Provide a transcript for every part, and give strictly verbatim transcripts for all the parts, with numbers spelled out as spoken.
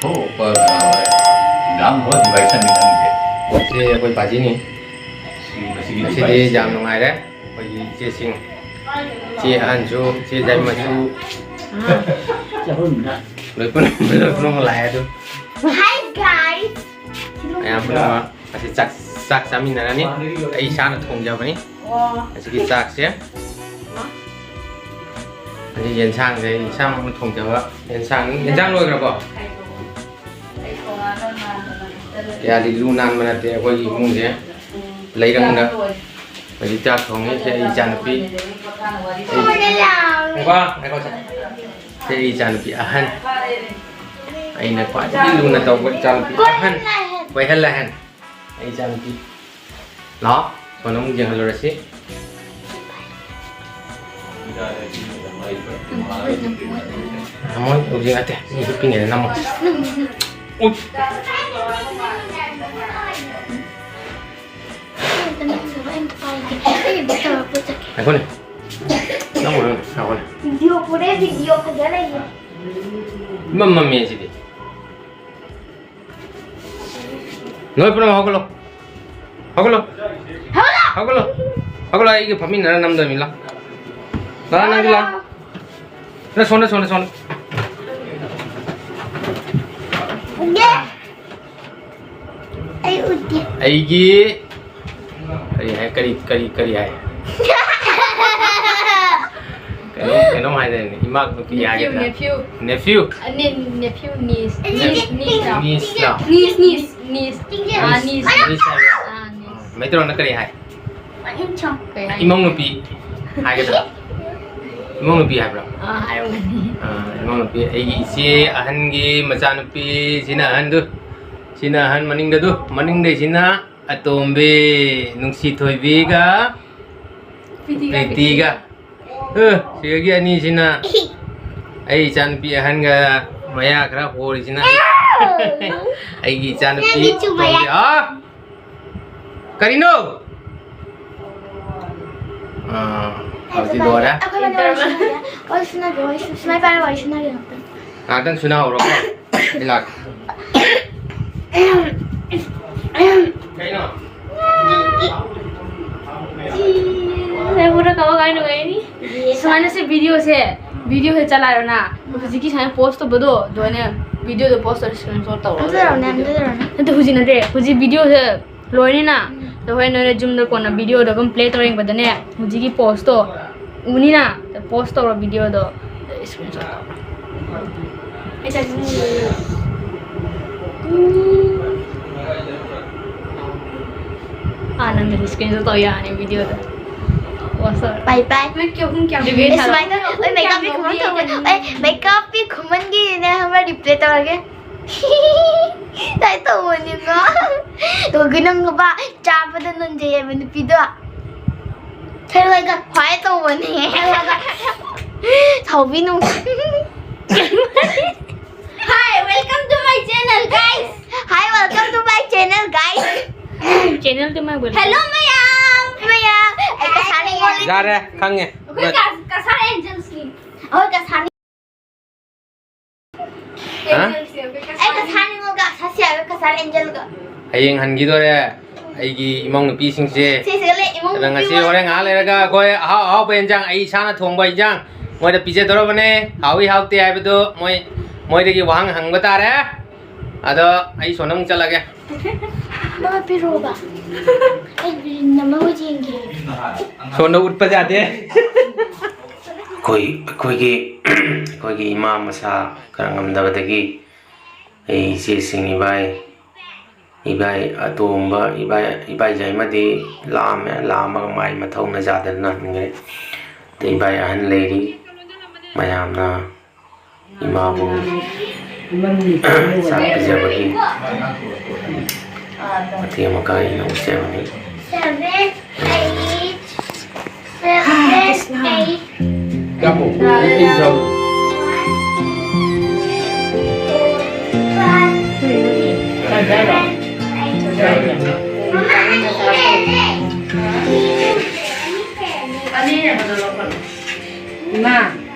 ꯊꯣꯛꯄ ꯀꯅꯥ ꯑꯣꯏ? ꯌꯥꯝ ꯍꯣꯠ ꯗꯤꯚꯥꯏꯁꯟꯅꯤ ꯅꯪꯒꯤꯁꯦ꯫ ꯁꯤ ꯑꯩꯈꯣꯏ ꯄꯥꯖꯤꯅꯤ꯫ ꯁꯤ ꯃꯁꯤꯒꯤ ꯉꯁꯤꯗꯤ ꯗꯤꯚꯥꯏꯁꯁꯦ ꯌꯥꯝ ꯅꯨꯡꯉꯥꯏꯔꯦ꯫ ꯑꯩꯈꯣꯏꯒꯤ ꯏꯆꯦꯁꯤꯡ, ꯏꯆꯦ ꯑꯍꯟꯁꯨ, ꯏꯆꯦ ꯌꯥꯏꯃꯁꯨ, ꯂꯣꯏ ꯄꯨꯟꯅ, ꯂꯣꯏ ꯄꯨꯟꯅꯃꯛ ꯂꯥꯛꯑꯦ ꯑꯗꯨ꯫ Hi guys! ꯃꯌꯥꯝ ꯄꯨꯝꯅꯃꯛ ꯑꯁꯤ ꯆꯥꯛ, ꯆꯥꯛ ꯆꯥꯃꯤꯟꯅꯔꯅꯤ꯫ ꯑꯩ ꯏꯁꯥꯅ ꯊꯣꯡꯖꯕꯅꯤ꯫ ꯑꯣ꯫ ꯑꯁꯤꯒꯤ ꯆꯥꯛꯁꯦ꯫ ꯑꯁꯤ ꯌꯦꯟꯁꯥꯡꯁꯦ, ꯑꯩ ꯏꯁꯥꯃꯛꯅ ꯊꯣꯡꯖꯕ ꯌꯦꯟꯁꯥꯡ꯫ ꯌꯦꯟꯁꯥꯡ ꯂꯣꯏꯈ꯭ꯔꯕꯣ? ꯀꯌꯥꯗꯤ ꯂꯨ ꯅꯥꯟꯕ ꯅꯠꯇꯦ ꯑꯩꯈꯣꯏꯒꯤ ꯏꯃꯨꯡꯁꯦ꯫ ꯂꯩꯔꯪꯗ ꯍꯧꯖꯤꯛ ꯆꯥꯛ ꯊꯣꯡꯉꯤ꯫ ꯁꯤ ꯑꯩ ꯏꯆꯥꯅꯨꯄꯤ꯫ ꯉꯥꯏꯈꯣ, ꯉꯥꯏꯈꯣ, ꯁꯦ꯫ ꯁꯤ ꯑꯩ ꯏꯆꯥꯅꯨꯄꯤ ꯑꯍꯟ꯫ ꯑꯩꯅ ꯈ꯭ꯋꯥꯏꯗꯒꯤ ꯂꯨꯅ ꯇꯧꯕ ꯏꯆꯥꯅꯨꯄꯤ ꯑꯍꯟ꯫ ꯀꯣꯏꯍꯜ ꯑꯍꯟ꯫ ꯑꯩ ꯏꯆꯥꯅꯨꯄꯤ꯫ ꯂꯥꯛꯑꯣ, ꯁꯣꯝꯗ ꯑꯃꯨꯛ ꯌꯦꯡꯍꯜꯂꯨꯔꯁꯤ꯫ ꯅꯃꯣꯏ ꯍꯧꯖꯤꯛ ꯅꯠꯇꯦ, ꯃꯤ ꯍꯤꯞꯄꯤꯉꯩꯗ ꯅꯝꯃꯣ꯫ ꯎꯠ꯫ ꯉꯥꯏꯈꯣꯅꯦ꯫ ꯅꯝꯃꯣ, ꯅꯝꯃꯣ, ꯉꯥꯏꯈꯣꯅꯦ꯫ ꯚꯤꯗꯤꯑꯣ ꯄꯨꯔꯦ, ꯚꯤꯗꯤꯑꯣ ꯐꯖꯅ ꯌꯦꯡꯉꯣ꯫ ꯏꯃꯝ ꯃꯝꯃꯦ ꯁꯤꯗꯤ꯫ ꯅꯣꯏ ꯄꯨꯝꯅꯃꯛ ꯍꯧꯒꯠꯂꯣ꯫ ꯍꯧꯒꯠꯂꯣ꯫ ꯍꯧꯒꯠꯂꯣ꯫ ꯍꯧꯒꯠꯂꯣ꯫ ꯍꯧꯒꯠꯂꯣ, ꯑꯩꯒ ꯐꯝꯃꯤꯟꯅꯔ ꯅꯝꯗꯣꯏꯃꯤ, ꯂꯥꯎ꯫ ꯂꯥꯎ, ꯅꯪꯁꯨ ꯂꯥꯎ꯫ ꯅꯪ ꯁꯣꯝꯗ, ꯁꯣꯝꯗ, ꯁꯣꯝꯗ꯫ ꯎꯗꯦ꯫ ꯑꯩ ꯎꯗꯦ꯫ ꯑꯩꯒꯤ ꯀꯔꯤ ꯍꯥꯏ, ꯀꯔꯤ, ꯀꯔꯤ, ꯀꯔꯤ ꯍꯥꯏ? ꯀꯩꯅꯣꯝ, ꯀꯩꯅꯣꯝ ꯍꯥꯏꯗꯥꯏꯅꯦ? ꯏꯃꯥ ꯅꯨꯄꯤ ꯍꯥꯏꯒꯗ꯭ꯔꯥ? Nephew, nephew꯫ Nephew? ꯑ, ne-, nephew, niece꯫ Niece, niece ꯂꯥꯎ꯫ Niece ꯂꯥꯎ꯫ Niece, niece, niece꯫ ꯑꯥ, niece꯫ Niece ꯍꯥꯏꯕ꯭ꯔꯥ? ꯑꯥ, niece꯫ ꯃꯩꯇꯩꯂꯣꯟꯗ ꯀꯔꯤ ꯍꯥꯏ? ꯀꯩ ꯍꯥꯏ? ꯏꯃꯧ ꯅꯨꯄꯤ ꯍꯥꯏꯒꯗ꯭ꯔꯥ? ꯏꯃꯧ ꯅꯨꯄꯤ ꯍꯥꯏꯕ꯭ꯔꯥ? ꯑꯥ, ꯍꯥꯏꯔꯝꯒꯅꯤ꯫ ꯑꯥ, ꯏꯃꯧ ꯅꯨꯄꯤ, ꯑꯩꯒꯤ ꯏꯆꯦ ꯑꯍꯟꯒꯤ ꯃꯆꯥꯅꯨꯄꯤ, ꯁꯤꯅ ꯑꯍꯟꯗꯨ, ꯁꯤꯅ ꯑꯍꯟ ꯃꯅꯤꯡꯗꯗꯨ, ꯃꯅꯤꯡꯗꯩꯁꯤꯅ ꯑꯇꯣꯝꯕꯤ, ꯅꯨꯡꯁꯤ ꯊꯣꯏꯕꯤꯒ ꯄ꯭ꯔꯤꯇꯤꯒ꯫ ꯄ꯭ꯔꯤꯇꯤꯒ꯫ ꯑ, ꯁꯤꯗꯒꯤ ꯑꯅꯤꯁꯤꯅ ꯑꯩ ꯏꯆꯥꯅꯨꯄꯤ ꯑꯍꯟꯒ ꯃꯌꯥ ꯈꯔ ꯍꯣꯔꯤꯁꯤꯅ ꯑꯩꯒꯤ ꯏꯆꯥꯅꯨꯄꯤ ꯅꯪꯒꯤꯁꯨ ꯃꯌꯥ꯫ ꯇꯣꯝꯕꯤ꯫ ꯑꯥ? ꯀꯔꯤꯅꯣ? ꯑꯥ, ꯍꯧꯖꯤꯛ ꯂꯣꯏꯔꯦ꯫ ꯑꯩꯈꯣꯏ ꯋꯥꯔꯤ ꯁꯥꯟꯅꯒꯦ꯫ ꯋꯥꯔꯤ ꯁꯥꯟꯅꯒꯦ, ꯋꯥꯔꯤ ꯁꯥꯟꯅ-, ꯁꯨꯃꯥꯏ ꯄꯥꯏꯔ ꯋꯥꯔꯤ ꯁꯥꯟꯅꯒꯦ ꯉꯥꯛꯇꯪ꯫ ꯉꯥꯛꯇꯪ ꯁꯨꯅꯍꯧꯔꯣꯀꯣ꯫ ꯑꯩ ꯂꯥꯛꯀꯦ꯫ ꯀꯩꯅꯣ? ꯅꯪ ꯄꯨꯔꯥ ꯀꯋꯥ ꯀꯥꯏꯅ ꯒꯥꯏꯅꯤ꯫ ꯁꯨꯃꯥꯏꯅ ꯁꯤ ꯚꯤꯗꯤꯑꯣꯁꯦ, ꯚꯤꯗꯤꯑꯣꯁꯦ ꯆꯂꯥꯏꯔꯣꯅ꯫ ꯍꯧꯖꯤꯛꯀꯤ ꯁꯨꯃꯥꯏꯅ ꯄꯣꯁ ꯇꯧꯕꯗꯣ, ꯑꯗꯨꯃꯥꯏꯅ ꯚꯤꯗꯤꯑꯣꯗꯣ ꯄꯣꯁ ꯇꯧꯔ ꯁ꯭ꯀ꯭ꯔꯤꯟ ꯁꯣꯠ ꯇꯧꯔꯣ꯫ ꯑꯝꯇ ꯇꯧꯔꯣꯅꯦ, ꯑꯝꯇ ꯇꯧꯔꯣꯅꯦ꯫ ꯅꯠꯇꯦ, ꯍꯧꯖꯤꯛ ꯅꯠꯇꯦ꯫ ꯍꯧꯖꯤꯛ ꯚꯤꯗꯤꯑꯣꯁꯦ ꯂꯣꯏꯔꯅꯤꯅ꯫ ꯎꯝ꯫ ꯑꯗꯣ ꯍꯣꯔꯦꯟ ꯅꯣꯏꯅ ꯌꯨꯝꯗ ꯀꯣꯟꯅ ꯚꯤꯗꯤꯑꯣꯗꯣ ꯑꯗꯨꯝ ꯄ꯭ꯂꯦ ꯇꯧꯔ ꯌꯦꯡꯕꯗꯅꯦ, ꯍꯧꯖꯤꯛꯀꯤ ꯄꯣꯁꯇꯣ ꯎꯅꯤꯅ꯫ ꯄꯣꯁ ꯇꯧꯔꯣ ꯚꯤꯗꯤꯑꯣꯗꯣ꯫ ꯁ꯭ꯀ꯭ꯔꯤꯟ ꯁꯣꯠ ꯇꯧꯔꯣ꯫ ꯑꯩ ꯆꯥꯛ ꯆꯥꯅꯤꯡꯉꯦ꯫ ꯑꯥ, ꯅꯪꯗꯤ ꯁ꯭ꯀ꯭ꯔꯤꯟ ꯁꯣꯠ ꯇꯧ ꯌꯥꯔꯅꯤ ꯚꯤꯗꯤꯑꯣꯗ꯫ ꯄꯣꯁ ꯇꯧꯔꯣ꯫ ꯕꯥꯏ ꯕꯥꯏ꯫ ꯅꯣꯏ ꯀꯌꯥ, ꯄꯨꯡ ꯀꯌꯥ ꯑꯦ, ꯁꯨꯃꯥꯏꯅ ꯇꯧ-, ꯑꯩ ꯃꯦꯀꯞ ꯄꯤ ꯈꯨꯃꯟ ꯇꯧꯕ-, ꯑꯩ ꯃꯦꯀꯞ ꯄꯤ ꯈꯨꯃꯟꯒꯤꯅꯦ, ꯈꯪꯕ꯭ꯔꯥ, ꯔꯤꯄ꯭ꯂꯦ ꯇꯧꯔꯒꯦ꯫ ꯇꯥꯏ ꯇꯧꯕꯅꯤꯀꯣ꯫ ꯇꯧꯒꯦ ꯅꯪ ꯕꯕꯥ, ꯆꯥꯕꯗ ꯅꯟꯖꯩ ꯍꯥꯏꯕ ꯅꯨꯄꯤꯗꯣ꯫ ꯍꯦꯔꯣꯏꯒ ꯈ꯭ꯋꯥꯏ ꯇꯧꯕꯅꯦ, ꯍꯦꯔꯣꯏꯒ꯫ ꯁꯥꯎꯕꯤꯅꯨ꯫ Hi, welcome to my channel, guys. Hi, welcome to my channel, guys. Channel to my welcome. Hello, ꯃꯌꯥꯝ꯫ ꯃꯌꯥꯝ꯫ ꯑꯩ ꯀꯁꯥꯔ ꯅꯤꯉꯣꯜ꯫ ꯌꯥꯔꯦ, ꯈꯪꯉꯦ꯫ ꯑꯩꯈꯣꯏ ꯀ-, ꯀꯁꯥꯔ ꯑꯦꯟꯖꯦꯜꯁꯅꯤ꯫ ꯑꯩꯈꯣꯏ ꯀꯁꯥꯔ ꯍꯥ? ꯑꯦꯟꯖꯦꯜꯁꯅꯤ, ꯑꯩꯈꯣꯏ ꯀꯁꯥꯔ꯫ ꯑꯩ ꯀꯁꯥꯔ ꯅꯤꯉꯣꯜꯒ ꯁꯥꯁꯤ ꯍꯥꯏꯕ ꯀꯁꯥꯔ ꯑꯦꯟꯖꯦꯜꯒ꯫ ꯍꯌꯦꯡ ꯍꯟꯈꯤꯗꯣꯔꯦ꯫ ꯑꯩꯒꯤ ꯏꯃꯧ ꯅꯨꯄꯤꯁꯤꯡꯁꯦ꯫ ꯁꯤꯁꯤꯒ ꯂꯩ, ꯏꯃꯧ ꯑꯗ ꯅꯨꯄꯤ ꯉꯁꯤ ꯍꯣꯏ꯫ ꯍꯣꯔꯦꯟ ꯉꯥꯏꯍꯥꯛ ꯂꯩꯔꯒ ꯑꯩꯈꯣꯏ ꯑꯍꯥꯎ ꯑꯍꯥꯎꯕ ꯏꯟꯖꯥꯡ, ꯑꯩ ꯏꯁꯥꯅ ꯊꯣꯡꯕ ꯏꯟꯖꯥꯡ ꯃꯣꯏꯗ ꯄꯤꯖꯗꯧꯔꯕꯅꯦ꯫ ꯍꯥꯎꯏ ꯍꯥꯎꯇꯦ ꯍꯥꯏꯕꯗꯨ ꯃꯣꯏ, ꯃꯣꯏꯗꯒꯤ ꯋꯥꯍꯪ ꯍꯪꯕ ꯇꯥꯔꯦ꯫ ꯑꯗꯣ ꯑꯩ ꯁꯣꯝꯗ ꯑꯃꯨꯛ ꯆꯠꯂꯒꯦ꯫ ꯕꯕꯥ, ꯄꯤꯔꯛꯑꯣꯕ꯫ ꯑꯩ ꯅꯝꯃꯒ ꯌꯦꯡꯒꯦ꯫ ꯁꯣꯝꯗ ꯎꯠꯄ ꯌꯥꯗꯦ꯫ ꯑꯩꯈꯣꯏ, ꯑꯩꯈꯣꯏꯒꯤ, ꯑꯩꯈꯣꯏꯒꯤ ꯏꯃꯥ ꯃꯁꯥ ꯈꯔ ꯉꯝꯗꯕꯗꯒꯤ ꯑꯩ ꯏꯆꯦꯁꯤꯡ, ꯏꯕꯥꯏ, ꯏꯕꯥꯏ ꯑꯇꯣꯝꯕ, ꯏꯕꯥꯏ, ꯏꯕꯥꯏ ꯌꯥꯏꯃꯗꯤ ꯂꯥꯝꯃꯦ, ꯂꯥꯝꯃꯒ ꯃꯥꯏ ꯃꯊꯧꯅ ꯌꯥꯗꯗꯅ ꯍꯟꯈ꯭ꯔꯦ꯫ ꯑꯗꯩ ꯏꯕꯥꯏ ꯑꯍꯟ ꯂꯩꯔꯤ, ꯃꯌꯥꯝꯅ ꯏꯃꯥꯕꯨ ꯆꯥꯛ ꯄꯤꯖꯕꯒꯤ ꯃꯇꯦꯡ ꯑꯃ ꯀꯥꯏꯅ ꯎꯠꯆꯕꯅꯤ꯫ Seven, eight, seven, eight. ꯏꯃꯥ,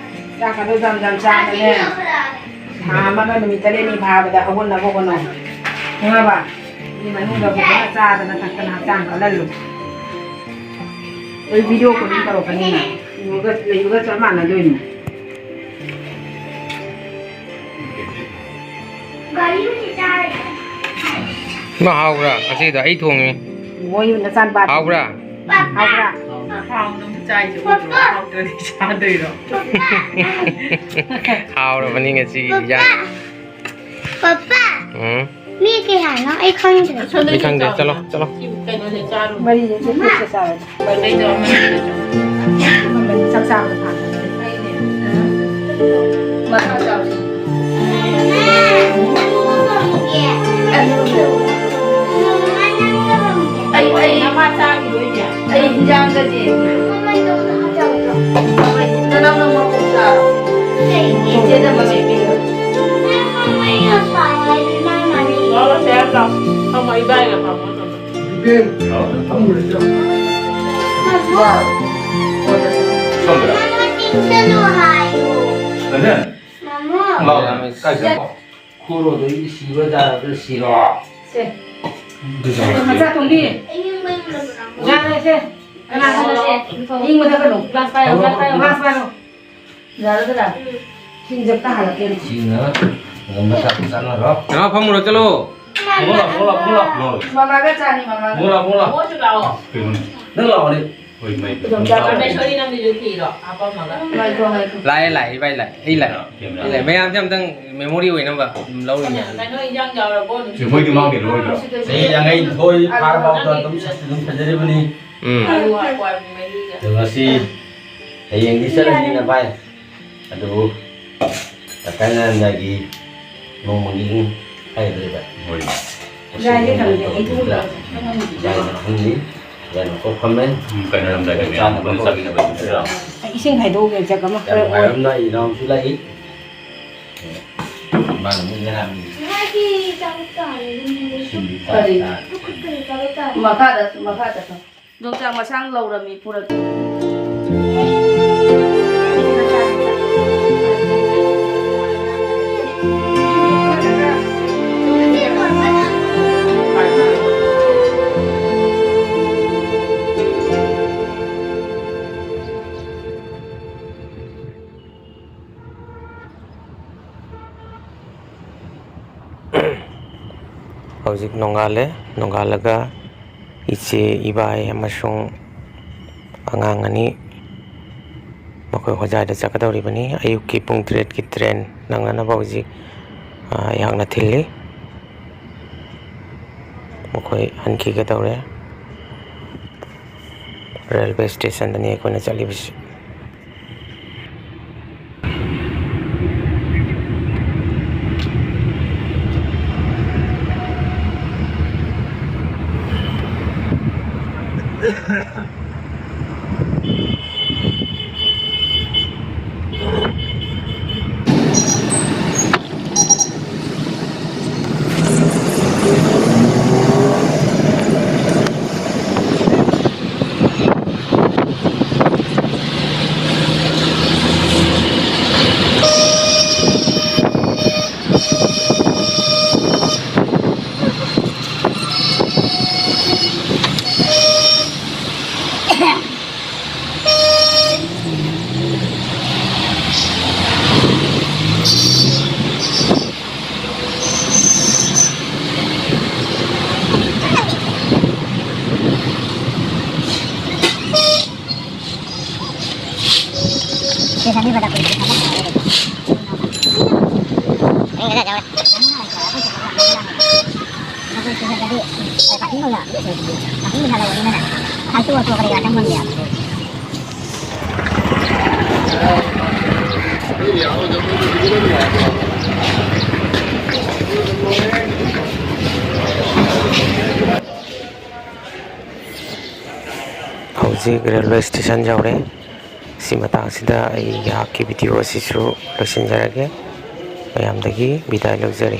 ꯆꯥꯛꯀꯗꯣ ꯌꯥꯝ ꯌꯥꯝ ꯆꯥꯕꯅꯦ꯫ ꯊꯥ ꯑꯃꯒ ꯅꯨꯃꯤꯠ ꯇꯔꯦꯠꯅꯤ ꯐꯥꯕꯗ ꯍꯧꯒꯠꯅꯕ ꯍꯣꯠꯅꯧ꯫ ꯈꯪꯉꯕ? ꯃꯤ ꯃꯅꯨꯡꯗ ꯐꯖꯅ ꯆꯥꯗꯅ ꯊꯛꯇꯅ ꯍꯛꯆꯥꯡ ꯀꯜꯍꯜꯂꯨ꯫ ꯑꯩ ꯚꯤꯗꯤꯑꯣ ꯀꯣꯂꯤꯡ ꯇꯧꯔꯛꯀꯅꯤ꯫ ꯂꯩꯕꯒ, ꯂꯩꯕꯒ ꯆꯞ ꯃꯥꯟꯅꯗꯣꯏꯅꯤ꯫ ꯏꯃꯥ, ꯍꯥꯎꯕ꯭ꯔꯥ? ꯉꯁꯤꯗꯣ ꯑꯩ ꯊꯣꯡꯉꯤ꯫ ꯃꯣꯏ ꯅꯆꯥꯅꯨꯄꯥ ꯍꯥꯎꯕ꯭ꯔꯥ? ꯍꯥꯎꯕ꯭ꯔꯥ? ꯍꯥꯎꯅꯕ ꯆꯥꯏꯁꯦ ꯎꯗ꯭ꯔꯣ? ꯍꯥꯎꯇ꯭ꯔꯗꯤ ꯆꯥꯗꯣꯏꯔꯣ? ꯍꯥꯎꯔꯕꯅꯤ ꯉꯁꯤꯒꯤ ꯏꯟꯖꯥꯡ꯫ ꯄꯄꯥ, ꯎꯝ꯫ ꯃꯤ ꯀꯌꯥꯅꯣ? ꯑꯩ ꯈꯪꯗ꯭ꯔꯦ꯫ ꯑꯩ ꯈꯪꯗꯦ꯫ ꯆꯠꯂꯣ, ꯆꯠꯂꯣ꯫ ꯁꯤ ꯀꯩꯅꯣꯁꯦ ꯆꯥꯔꯨ꯫ ꯃꯔꯤꯁꯦ ꯁꯤ ꯄꯤꯁꯁꯦ ꯆꯥꯔꯁꯦ꯫ ꯃꯔꯤꯗꯣ ꯑꯃꯅ ꯑꯃꯅ ꯆꯥꯛ ꯆꯥꯕꯗ ꯊꯥꯡꯒꯗꯕꯅꯦ꯫ ꯑꯩꯅꯦ꯫ ꯃꯊꯪ ꯆꯥꯔꯨꯁꯤ꯫ ꯑꯩ, ꯑꯩ, ꯃꯃꯥ ꯆꯥꯈꯤꯔꯣꯏꯅꯦ꯫ ꯑꯩ ꯏꯟꯖꯥꯡꯒꯁꯦ꯫ ꯅꯪ, ꯅꯪ ꯃꯀꯣꯛ ꯆꯥꯔꯣ꯫ ꯏꯆꯦꯗ ꯃꯁꯤꯡ ꯄꯤꯔꯣ꯫ ꯂꯥꯎ, ꯂꯥꯎ, ꯇꯌꯥꯔ ꯂꯥꯎ꯫ ꯐꯝꯃꯣ, ꯏꯕꯥꯏꯒ ꯐꯝꯃꯣ, ꯇꯧꯔꯣ꯫ ꯏꯕꯦꯝ, ꯐꯝꯃꯨꯔꯁꯤ꯫ ꯁꯣꯝꯗꯔꯣ? ꯂꯥꯎ, ꯀꯥꯏ ꯆꯠꯄ? ꯈꯨꯔꯣꯗꯒꯤ ꯁꯤꯕ ꯇꯥꯔꯕꯗ ꯁꯤꯔꯣ꯫ ꯁꯦ꯫ ꯑꯗꯨ ꯆꯥꯔꯣ꯫ ꯃꯆꯥ ꯇꯣꯝꯕꯤ꯫ ꯌꯥꯔꯦ, ꯁꯦ꯫ ꯀꯅꯥ, ꯀꯅꯥ? ꯏꯪꯕꯗ ꯀꯩꯅꯣ꯫ ꯒ꯭ꯂꯥꯁ ꯄꯥꯏꯔꯣ, ꯒ꯭ꯂꯥꯁ ꯄꯥꯏꯔꯣ꯫ ꯒ꯭ꯂꯥꯁ ꯄꯥꯏꯔꯣ꯫ ꯌꯥꯔꯗ꯭ꯔꯥ? ꯁꯤꯡꯖꯕꯇ ꯍꯜꯂꯛꯀꯦ꯫ ꯁꯤꯅ ꯑꯗꯨꯝ ꯃꯆꯥ ꯆꯥꯅꯔꯣ꯫ ꯀꯅꯥ ꯐꯝꯃꯨꯔꯣ, ꯆꯠꯂꯣ꯫ ꯐꯝꯃꯨ ꯂꯥꯎ, ꯐꯝꯃꯨ ꯂꯥꯎ, ꯐꯝꯃꯨ ꯂꯥꯎ꯫ ꯃꯃꯥꯒ ꯆꯥꯅꯤ, ꯃꯃꯥꯒ꯫ ꯐꯝꯃꯨ ꯂꯥꯎ, ꯐꯝꯃꯨ ꯂꯥꯎ꯫ ꯃꯣꯏꯁꯨ ꯂꯥꯛꯑꯣ꯫ ꯀꯩꯅꯣꯅꯦ? ꯅꯪ ꯂꯥꯛꯑꯣꯅꯦ꯫ ꯍꯣꯏ, ꯃꯩ꯫ ꯏꯗꯣꯝꯆꯥ ꯄꯔꯃꯦꯁꯣꯔꯤ ꯅꯪꯒꯤꯁꯨ ꯐꯤꯔꯣ? ꯍꯥꯞꯄꯝꯃꯒ꯫ ꯉꯥꯏꯈꯣ, ꯉꯥꯏꯈꯣ꯫ ꯂꯥꯛꯑꯦ, ꯂꯥꯛꯑꯦ, ꯏꯕꯥꯏ ꯂꯥꯛꯑꯦ꯫ ꯑꯩ ꯂꯥꯛꯑꯦ꯫ ꯀꯦꯃꯦꯔꯥ꯫ ꯑꯩ ꯂꯥꯛꯑꯦ꯫ ꯃꯌꯥꯝꯁꯦ ꯑꯝꯇꯪ ꯃꯦꯃꯣꯔꯤ ꯑꯣꯏꯅꯕ ꯑꯗꯨꯝ ꯂꯧꯔꯤꯅꯦ꯫ ꯀꯩꯅꯣ ꯏꯟꯖꯥꯡ ꯌꯥꯎꯔꯕꯣ? ꯁꯤ ꯃꯣꯏꯗꯤ ꯃꯥꯡꯗꯦ, ꯂꯣꯏꯗ꯭ꯔꯣ? ꯆꯍꯤ ꯌꯥꯡꯈꯩ ꯅꯤꯊꯣꯏ ꯐꯥꯔꯐꯥꯎꯗ ꯑꯗꯨꯝ ꯁꯛꯇꯤ ꯑꯗꯨꯝ ꯐꯖꯔꯤꯕꯅꯤ꯫ ꯎꯝ꯫ ꯑꯗꯨ ꯍꯥꯞꯄꯣ ꯍꯥꯏꯕꯅꯤ ꯃꯍꯤꯒ꯫ ꯑꯗꯣ ꯉꯁꯤ ꯍꯌꯦꯡꯗꯤ ꯆꯠꯂꯅꯤꯅ ꯚꯥꯏ꯫ ꯑꯗꯨꯕꯨ ꯀꯥꯏꯅꯔꯝꯗꯥꯏꯒꯤ ꯅꯣꯡꯃꯒꯤ ꯏꯪ ꯍꯥꯏꯒꯗ꯭ꯔꯥ? ꯍꯣꯏ꯫ ꯉꯁꯤ ꯌꯥꯏꯌꯦ, ꯏꯪ ꯊꯝꯖꯩ꯫ ꯇꯧꯕꯗꯨꯗ ꯌꯥꯏꯅ ꯐꯪꯅꯤ, ꯌꯥꯏꯅ ꯀꯣꯛ ꯐꯝꯃꯦ꯫ ꯎꯝ, ꯀꯥꯏꯅꯔꯝꯗꯥꯏꯗ ꯃꯌꯥꯝ ꯆꯥꯅꯕ ꯄꯨꯟꯅ ꯀꯣꯛ ꯆꯥꯃꯤꯟꯅꯕꯗꯨꯗ꯫ ꯑꯩ ꯏꯁꯤꯡ ꯍꯥꯏꯗꯣꯛꯎꯒꯦ, ꯖꯛ ꯑꯃ꯫ ꯌꯥꯝ ꯅꯨꯡꯉꯥꯏꯔꯝꯅ ꯏꯅꯥꯎꯁꯨ ꯂꯥꯛꯏ꯫ ꯃꯥꯅ ꯑꯃꯨꯛ ꯉꯔꯥꯡ ꯉꯥꯏꯒꯤ ꯆꯥꯛ ꯆꯥꯔꯦ꯫ ꯁꯤꯡꯗꯤ ꯀꯔꯤ? ꯆꯥꯛ ꯆꯥ-, ꯃꯈꯥꯗ, ꯃꯈꯥꯗ ꯊꯝ-, ꯌꯣꯡꯆꯥꯛ ꯃꯁꯥꯡ ꯂꯧꯔꯝꯃꯤ, ꯄꯨꯔꯛꯀꯦ꯫ ꯍꯧꯖꯤꯛ ꯅꯣꯡꯉꯥꯜꯂꯦ꯫ ꯅꯣꯡꯉꯥꯜꯂꯒ ꯏꯆꯦ, ꯏꯕꯥꯏ ꯑꯃꯁꯨꯡ ꯑꯉꯥꯡ ꯑꯅꯤ ꯃꯈꯣꯏ ꯍꯣꯖꯥꯏꯗ ꯆꯠꯀꯗꯧꯔꯤꯕꯅꯤ꯫ ꯑꯌꯨꯛꯀꯤ ꯄꯨꯡ ꯇꯔꯦꯠꯀꯤ ꯇ꯭ꯔꯦꯟ ꯅꯪꯅꯅꯕ ꯍꯧꯖꯤꯛ, ꯑ, ꯑꯩꯍꯥꯛꯅ ꯊꯤꯜꯂꯤ꯫ ꯃꯈꯣꯏ ꯍꯟꯈꯤꯒꯗꯧꯔꯦ꯫ ꯔꯦꯜꯋꯦ ꯁ꯭ꯇꯦꯁꯟꯗꯅꯤ ꯑꯩꯈꯣꯏꯅ ꯆꯠꯂꯤꯕꯁꯤ꯫ ꯍꯧꯖꯤꯛ ꯔꯦꯜꯋꯦ ꯁ꯭ꯇꯦꯁꯟ ꯌꯧꯔꯦ꯫ ꯁꯤ ꯃꯇꯥꯡꯁꯤꯗ ꯑꯩ ꯑꯩꯍꯥꯛꯀꯤ ꯚꯤꯗꯤꯑꯣ ꯑꯁꯤꯁꯨ ꯂꯣꯏꯁꯤꯟꯖꯔꯒꯦ꯫ ꯃꯌꯥꯝꯗꯒꯤ ꯕꯤꯗꯥꯏ ꯂꯧꯖꯔꯤ꯫